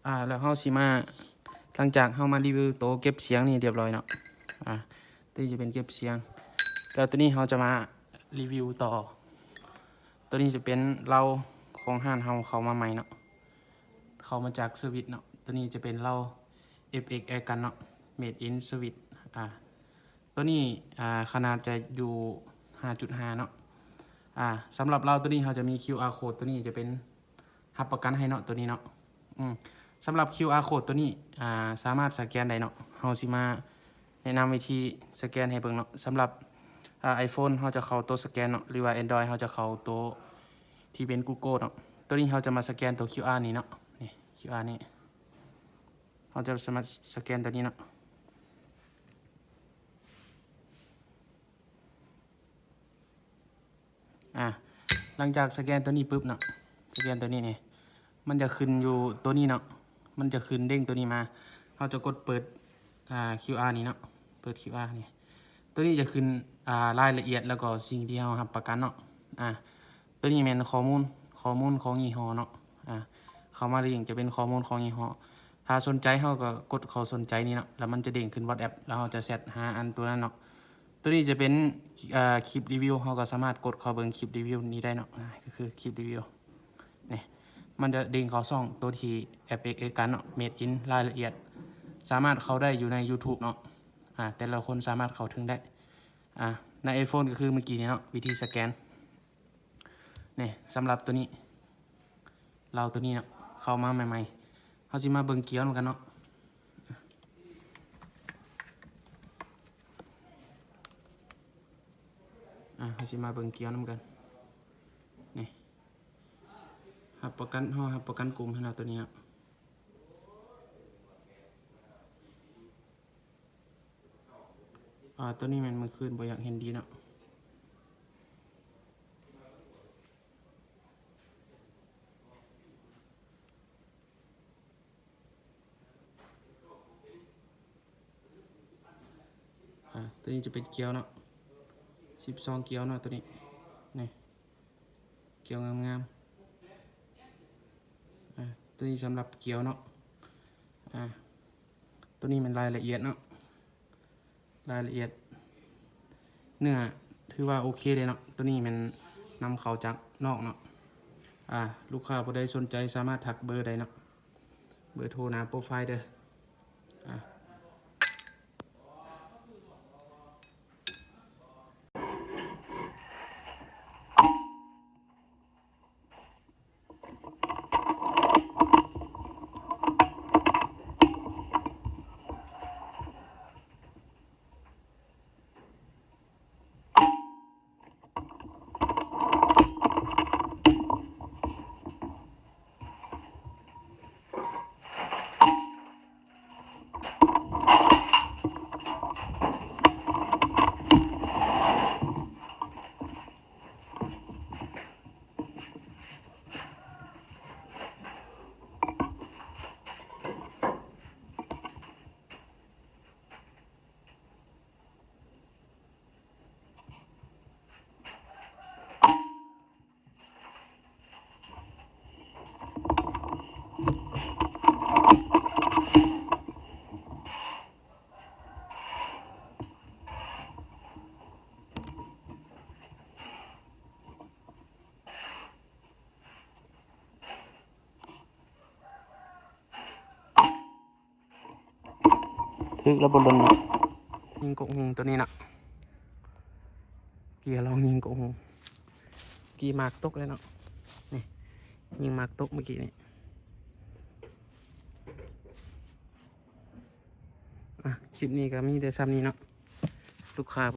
ອາ ແລ້ວເຮົາຊິມາ ຫຼັງຈາກເຮົາມາຣີວິວໂຕເກັບສຽງນີ້ຮຽບຮ້ອຍເນາະ ອາ ໂຕນີ້ຈະເປັນເກັບສຽງ ແລ້ວໂຕນີ້ເຮົາຈະມາຣີວິວຕໍ່ ໂຕນີ້ຈະເປັນເລົາຂອງຮ້ານເຮົາເຂົ້າມາໃໝ່ເນາະ ເຂົ້າມາຈາກສະວິດເນາະ ໂຕນີ້ຈະເປັນເລົາ ເອັຟເອັກ Airgun ເນາະ Made in Swiss ອາ ໂຕນີ້ ອາ ຂະໜາດຈະຢູ່ ຫ້າຈຸດຫ້າ ເນາະ ອາ ສຳລັບເລົາໂຕນີ້ເຮົາຈະມີ ຄິວອາ ໂຄດ ໂຕນີ້ຈະເປັນ ຮັບປະກັນໃຫ້ເນາະ ໂຕນີ້ເນາະ ອືມ ສຳລັບ ຄິວອາ ໂຄດ ໂຕນີ້ ອາ ສາມາດສະແກນໄດ້ເນາະ ເຮົາຊິມາແນະນຳວິທີສະແກນໃຫ້ເບິ່ງເນາະ ສຳລັບ ອາ iPhone ເຮົາຈະເຂົ້າໂຕສະແກນເນາະ ຫຼືວ່າ Android ເຮົາຈະເຂົ້າໂຕທີ່ເປັນ Google ເນາະ ໂຕນີ້ເຮົາຈະມາສະແກນໂຕ ຄິວອາ ນີ້ເນາະ ນີ້ ຄິວອາ ນີ້ ເຮົາຈະສາມາດສະແກນໂຕນີ້ເນາະ ອາ ຫຼັງຈາກສະແກນໂຕນີ້ປຶບເນາະ ສະແກນໂຕນີ້ນີ້ ມັນຈະຂຶ້ນຢູ່ໂຕນີ້ເນາະ ມັນຈະຂຶ້ນເດ້ງໂຕນີ້ມາ ເຮົາຈະກົດເປີດ ອາ ຄິວອາ ນີ້ເນາະ ເປີດ ຄິວອາ ນີ້ ໂຕນີ້ຈະຂຶ້ນ ອາ ລາຍລະອຽດ ແລ້ວກໍສິ່ງທີ່ເຮົາຮັບປະກັນເນາະ ອາ ໂຕນີ້ແມ່ນຂໍ້ມູນ ຂໍ້ມູນຂອງຍີ່ຫໍ້ເນາະ ອາ ເຂົ້າມາລິງຈະເປັນຂໍ້ມູນຂອງຍີ່ຫໍ້ ຖ້າສົນໃຈເຮົາກໍກົດເຂົ້າສົນໃຈນີ້ເນາະ ແລ້ວມັນຈະເດ້ງຂຶ້ນ WhatsApp ແລ້ວເຮົາຈະແຊັດຫາອັນໂຕນັ້ນເນາະ ໂຕນີ້ຈະເປັນ ເອີ ຄລິບຣີວິວ ເຮົາກໍສາມາດກົດເຂົ້າເບິ່ງຄລິບຣີວິວນີ້ໄດ້ເນາະ ອາ ກໍຄືຄລິບຣີວິວນີ້ ມັນຈະເດ້ງເຂົ້າຊ່ອງໂຕທີ່ Epic Airgun ເນາະ Made in ລາຍລະອຽດ ສາມາດເຂົ້າໄດ້ຢູ່ໃນ YouTube ເນາະ ອາ ແຕ່ລະຄົນສາມາດເຂົ້າເຖິງໄດ້ ອາ ໃນ iPhone ກໍຄືເມື່ອກີ້ນີ້ເນາະ ວິທີສະແກນ ນີ້ ສຳລັບໂຕນີ້ ເລົາໂຕນີ້ເນາະ ເຂົ້າມາໃໝ່ໆ ເຮົາຊິມາເບິ່ງກຽວນຳກັນເນາະ ອາ ເຮົາຊິມາເບິ່ງກຽວນຳກັນ ນີ້ ຮັບປະກັນ ເຮົາຮັບປະກັນກຸ່ມໃຫ້ເນາະ ໂຕນີ້ເນາະ ອາ ໂຕນີ້ແມ່ນມື້ຄືນບໍ່ຢາກເຫັນດີເນາະ ອາ ໂຕນີ້ຈະເປັນກຽວເນາະ ສິບສອງກຽວເນາະ ໂຕນີ້ ນີ້ ກຽວງາມໆ ອາ ໂຕນີ້ສຳລັບກຽວເນາະ ອາ ໂຕນີ້ແມ່ນລາຍລະອຽດເນາະ ລາຍລະອຽດເນື້ອຖືວ່າໂອເຄເດ້ເນາະ ໂຕນີ້ແມ່ນນຳເຂົ້າຈາກນອກເນາະ ອາ ລູກຄ້າຜູ້ໃດສົນໃຈສາມາດທັກເບີໄດ້ເນາະ ເບີໂທໜ້າໂປຣໄຟເດີ ອາ. ຖືກແລ້ວບໍ່ຫຼົ່ນເນາະ ຍິງກົກຫຸງໂຕນີ້ເນາະ ເກີຍລອງຍິງກົກຫຸງ ກີ້ໝາກຕົກເລີຍເນາະ ນີ້ ຍິງໝາກຕົກເມື່ອກີ້ນີ້ ອາ ຄລິບນີ້ກໍມີແຕ່ຊ່ຳນີ້ເນາະ ລູກຄ້າ